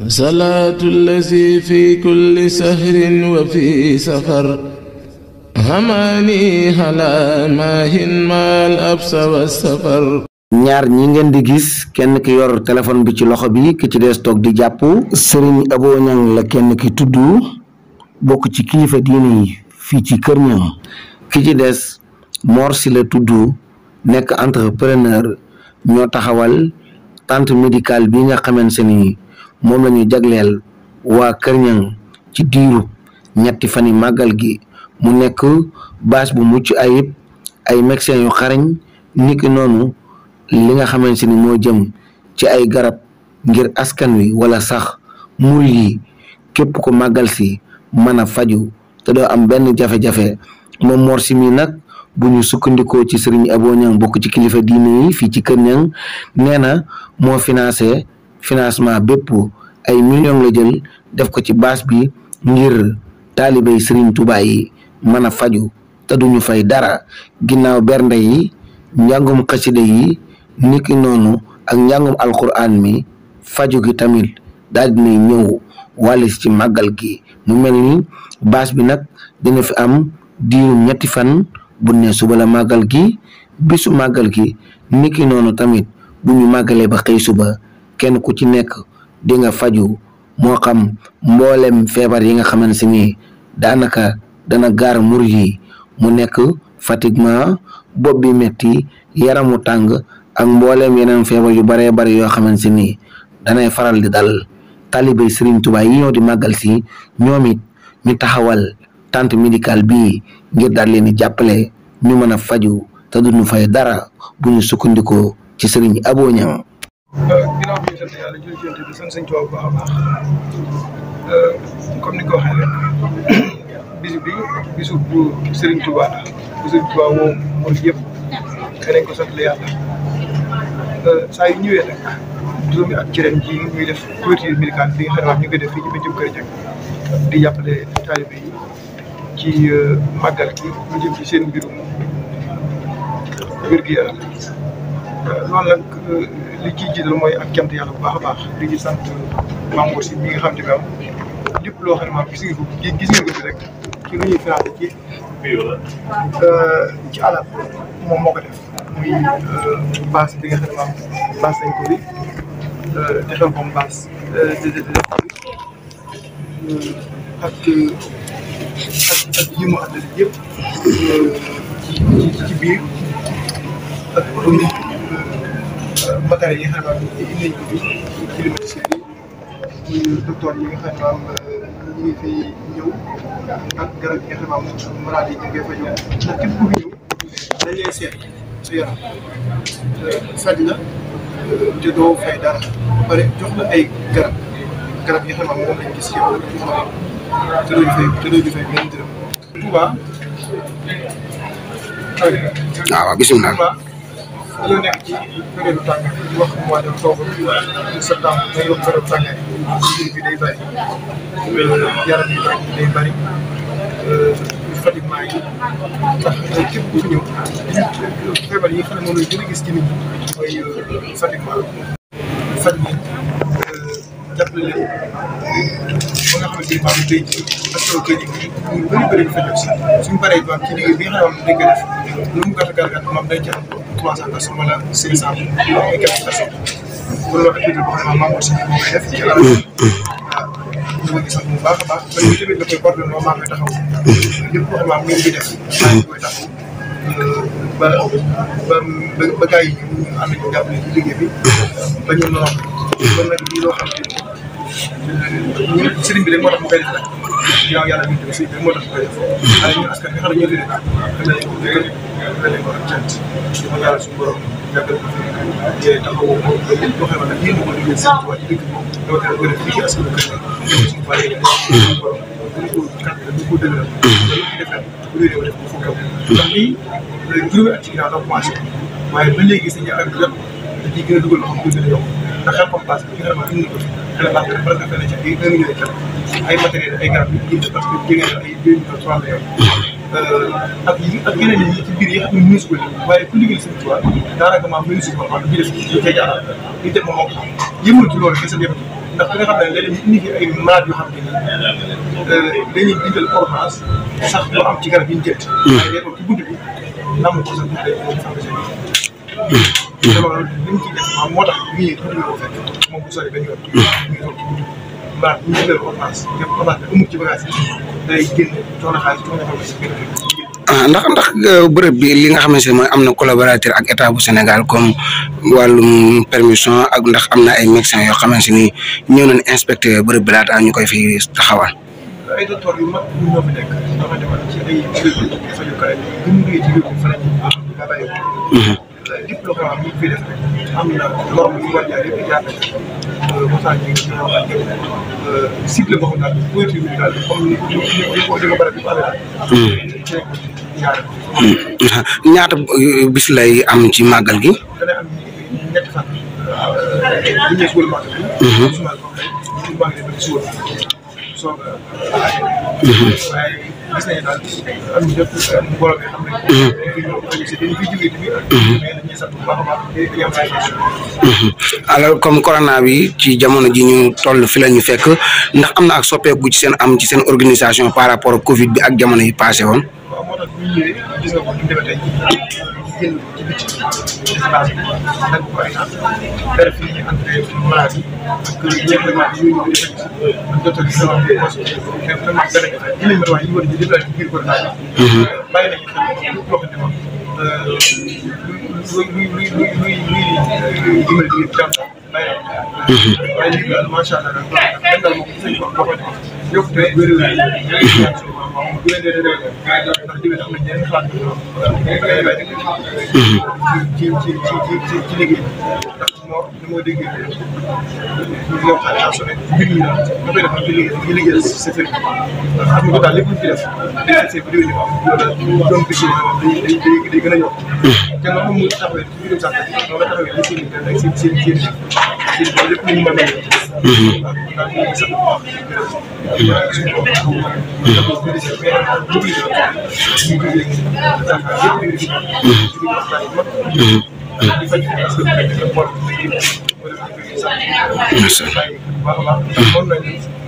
salaatu allazi fi kulli sahrin wa fi safar hamaani ala maahin maal absa wa safar. ñaar ñi ngeen di gis kenn ki yor téléphone bi ci loxo bi ki ci des toog di jàpp Serigne Abo Niang la kenn ki tudd bokk ci kilifa diine yi fii ci Kër Niang ki ci des Mor Si la tudd nekk entrepreneur ñoo taxawal tente médicale bi nga xamante ni moom la ñu jagleel waa Kër Niang ci diiru ñetti fani màggal gi mu nekk bâche bu mucc ayib ay médecins yu xarañ niki noonu li nga xamante ni moo jëm ci ay garab ngir askan wi wala sax mur yi képp ko màggal si mën a faju te doo am benn jafe-jafe moom Mor Si mi nag bu ñu sukkandikoo ci Serigne Abo Niang bokk ci kilifa diine yi fii ci Kër Niang nee na moo financement bépp ay millions la jël def ko ci bâche bi ngir taalibey Serigne Touba yi mën a faju te duñu fay dara ginnaaw bernde yi njàngum xasida yi niki noonu ak njàngum alquran mi faju gi tamit daal dinay ñëw wàllis ci màggal gi mu mel ni bâche bi nag dina fi am diirum ñetti fan bu ne suba la màggal gi bisu màggal gi niki noonu tamit bu ñu màggalee ba xëy suba kenn ku ci nekk di nga faju moo xam mboolem feebar yi nga xamante ni daanaka dana gaar mur yi mu nekk fatiguement bopp bi metti yaramu tàng ak mbooleem yeneen feebar yu baree bari yoo xamante ni danay faral di dal talibé Serigne Touba yi ñoo di màggal si ñoom it ñu taxawal tente médicale bii ngir daal leen di jàppale ñu mën a faju te duñu fay dara bu ñu sukkandikoo ci Serigne Abo Niang. ginnaaw bi ñu sant yàlla jël ci yonent bi sant Sëñ Tuubaa bu baax a baax comme ni ko waxee rek bisu bi bisu bu Serigne Touba la bu Serigne Touba moom mooy yëpp dañ ko sant yàlla saa yu ñëwee nag juróomi at ci ren ji ñuy def couverture médicale bi nga xam ne ñu ngi koy def fii ci bëccëgu Kër Niang di jàppale taalibe yi ci màggal gi lu jëm ci seen mbirum wér-gu-yaram loolu nag li ciy jiital mooy ak cant yàlla bu baax a baax di ci sant Mame Mor Si mi nga xam ne am lépp loo xam ne maam gis ngeen ko fi rek ci lu ñuy financé ci alal moom moo ko def muy bâche bi nga xam ne maam bâche nañ ko fi defal ko bâche ak yi mu àndal yëpp ci biir ak matériel yi nga xam ne indi nañ ko fi climatiseur yi muy docteur yi nga xam ne maam ñu ngi fi ñëw ak garab yi nga xam ne maam malade yi ñu ngi fa ñëw ndax képp ku fi ñëw dañ lay seet sa yaram faj la te doo fay dara ba pare jox la ay garab yi nga xam ne moom lañ gis yow te doo ñu fay benn dërëm. Touba waaw bisimilah. Touba dañoo nekk ci période tàngaay di wax mois de octobre septembre day wax période tàngaay bi day bëri yaram yi day bëri fatiguement yi tax képp ku fi ñëw feebar yi nga xam ne moom lañ gën a gis ci nit ñi mooy fatiguement faj yi jàppale leen ba nga xamante ni maam day ji ak soo kër yi ñu bëri fa ñëw si suñu paree maam ci liggéey bi nga xam ne dañ koy def lu mu gàtt gàtt maam day ci am 300 personnes wala 500 ay quelques personnes wala activité boo xam ne Mame Mor Si moo koy def ci alal waaw ñu ngi sant bu baax a baax ba ñu tamit la koy coordonné moom maa ngi koy taxaw lépp loo xam ne maam mi ngi def maa ngi koy taxaw ba gars yi ñu ànd ñu jàppale ci liggéey bi ba ñu noonu kon nag lii loo xam ne ñun sëriñ bi rek moo tax mu koy def nag ginnaaw yàlla ñu def sëriñ bi moo tax mu koy def waaye ñun askan bi nga xam ne ñoo fi nekk dañ ko gën dañ ko ak cant ma yàlla suñu borom yàggal ko fi taxawoo ko ba lépp loo xam ne nag yéen ko liggéey sëriñ Tuubaa ci dëkk bi doo tax ko def fii ci askan bi kër suñu bàyyi suñu borom dañ ko kat dañ ko dëgëral ba lu ci def rek bu dee def ko fukk ndax lii juróomi at ci ginnaaw doo commencé waaye ba léegi gis nañu affaire bi yëpp da ciy gën a dugal loo xam ne gën a yokk ndax xel comme place bi nga xam ne indi ko fi xel baax na parce que fenn ci ay 1 million ay matériel ay garab yu indi parce que jege na ay 2 millions 3 millions ak yeneen yi ci biir yi xam ne mënu si ko waaye ku liggéey seen tubaab daanaka maam mënu si ko xam ne ñu def ci cay jaaraat ñu def moom moo ko xam yëmul ci loolu kese yëpp ndax bi nga xam ne léeg-léeg ñu indi fi ay malade yoo xam ne dañuy bindal ordonnance sax lu am ci garab yi ñu jënd. waaye day toog ci buntu bi namm ko sax day loolu li mu ciy def moo tax ñii tuuti ko fekk moom bu sori benn yoon. ñu ngi toog ci buntu bi malade bu ñu bindal ordonnance te ordonnance bi amul ci bagage yi day génn jox la xaalis jox la xaalis ndax bërëb bi li nga xamante ne mooy am na collaborateur ak état bu Sénégal comme wàllum permission ak ndax am na ay médecins yoo xamante ni ñëw nañ inspecté bërëb bi laata ñu koy fi taxawal. ay docteur yu mag ñoo fi nekk ñoo fa demal ci ay fajukaay bi mu duggee ci biir fa la ñuy bàyyi lépp loo xam ne ñu fi def am na norme yu war jaar yëpp jaar nañ Moussa Dieng ak cycle boo xam ne couverture médicale bi comme ni ko barab bi amee ñaata bis lay am ci màggal gi. dana am ñetti fan. bu ñu suul màggal bi. suul màggal bi suul soog a. waaye gis nañu daal am na lépp mbooloo bi xam nañu. dañuy fi jógee tamit. mais dañuy sant bu baax a baax di am ay alors comme corona bi ci jamono ji ñu toll fi la ñu fekk ndax am na ak soppeeku ci seen am ci seen organisation par rapport ak Covid bi ak jamono yi passé woon. waaw moo tax bu ñu ñëwee gis nga ko ñu demee tey jii génn ci biti espace bi nag ko ay naan dara fi ñu entré malade yi ak ñeent malade yi ñu ngi ak docteur yi sama poste mais vraiment dara ñu lañ mën a wax yi war a jël ci biir corona bi bàyyi nañu xel loo xam ne moom luy dimbali ci jàmm bàyyi nañu waaye lii daal macha allah daal daal moom suñ ko boo ko def yokkute wér ndax diwén am na ñeneen xalaat ci liggéey ndax moo ni moo déggee ñu yow xale saa su ne mbir mi daal da koy def ci liggéey sa fër ndax xam nga daal lépp lu ci def day fekk bu déwén di am doon bis day gën a yokk te noonu mu taxawee ci biirum sax noonu la taxawee ci seen ak seen lépp lu ñu mën a daal ñu ngi sant bu baax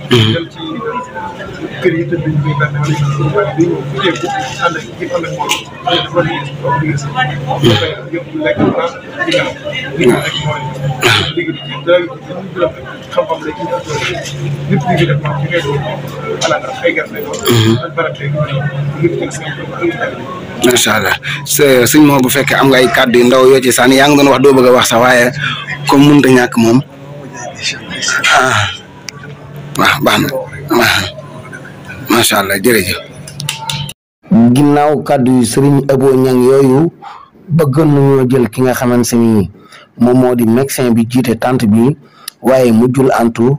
suñu dem ci kër yi tëdd ñu koy gàtt wala ñu koy day ñëw fu teeku ànd ak yëpp ànd ak moom dafa liggéey si yëpp lekk naa di nga rek mooy liggéey ci dara xam-xam la ci lépp liggéey def moom ci xeetu alaaka ay gerte ak barab léegi lépp ci macha allah sëñ Mor bu fekkee am nga ay kàddu yu ndaw yoo ci sànni yaa ngi doon wax doo bëgg a wax sax waaye comme mënut a ñàkk moom waaw baax na macha allah jërëjëf. ginnaaw kàddu yu Serigne Abo Niang yooyu bëggoon nañoo jël ki nga xamante ni moom moo di médecin bi jiite tante bi waaye mujjul antu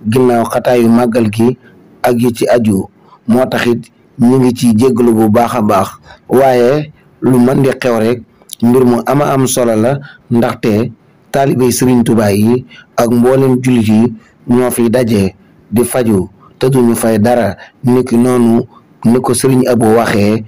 ginnaaw xataayu màggal gi ak yi ci aju moo taxit ñu ngi ci jéggalu bu baax a baax waaye lu mën di xew rek mbir mu ama am solo la ndaxte taalibey Serigne Touba yi ak mboolem jullit yi ñoo fi daje di faju te duñu fay dara niki noonu ni ko Serigne Abo waxee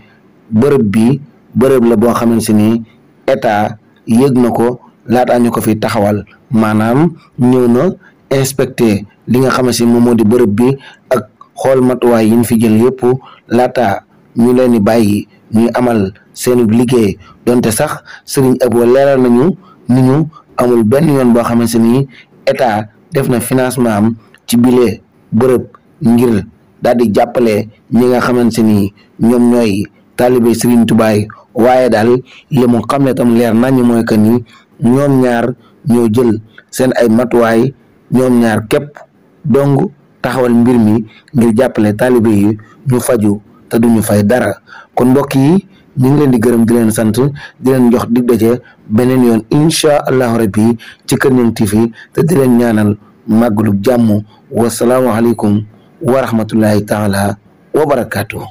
bërëb bi bërëb la boo xamante ni état yëg na ko laataa ñu ko fi taxawal maanaam ñëw na inspecté li nga xamante ni moom moo di bërëb bi ak xool matuwaay yi ñu fi jël yëpp laata ñu leen di bàyyi ñuy amal seen liggéey donte sax Serigne Abo leeral nañu ni ñu amul benn yoon boo xamante ni état def na financement am ci bile bërëb ngir daal di jàppale ñi nga xamante ni ñoom ñooy taalibe Serigne Touba waaye daal li mu xam ne tam leer nañu mooy que ni ñoom ñaar ñoo jël seen ay matuwaay ñoom ñaar képp dong taxawal mbir mi ngir jàppale taalibe yi ñu faju te duñu fay dara kon mbokk yi ñu ngi leen di gërëm di leen sant di leen jox dig daje beneen yoon incha allahu rabbi ci Kër Niang TV te di leen ñaanal màggalu jàmm wasalaamu aleykum wa rahmatullahi taala wa barakaatuh.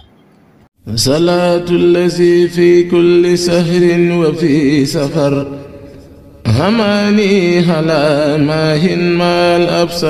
salaatu allazi fi kulli sahrin wa fi safar hamaani ala maahin maal absar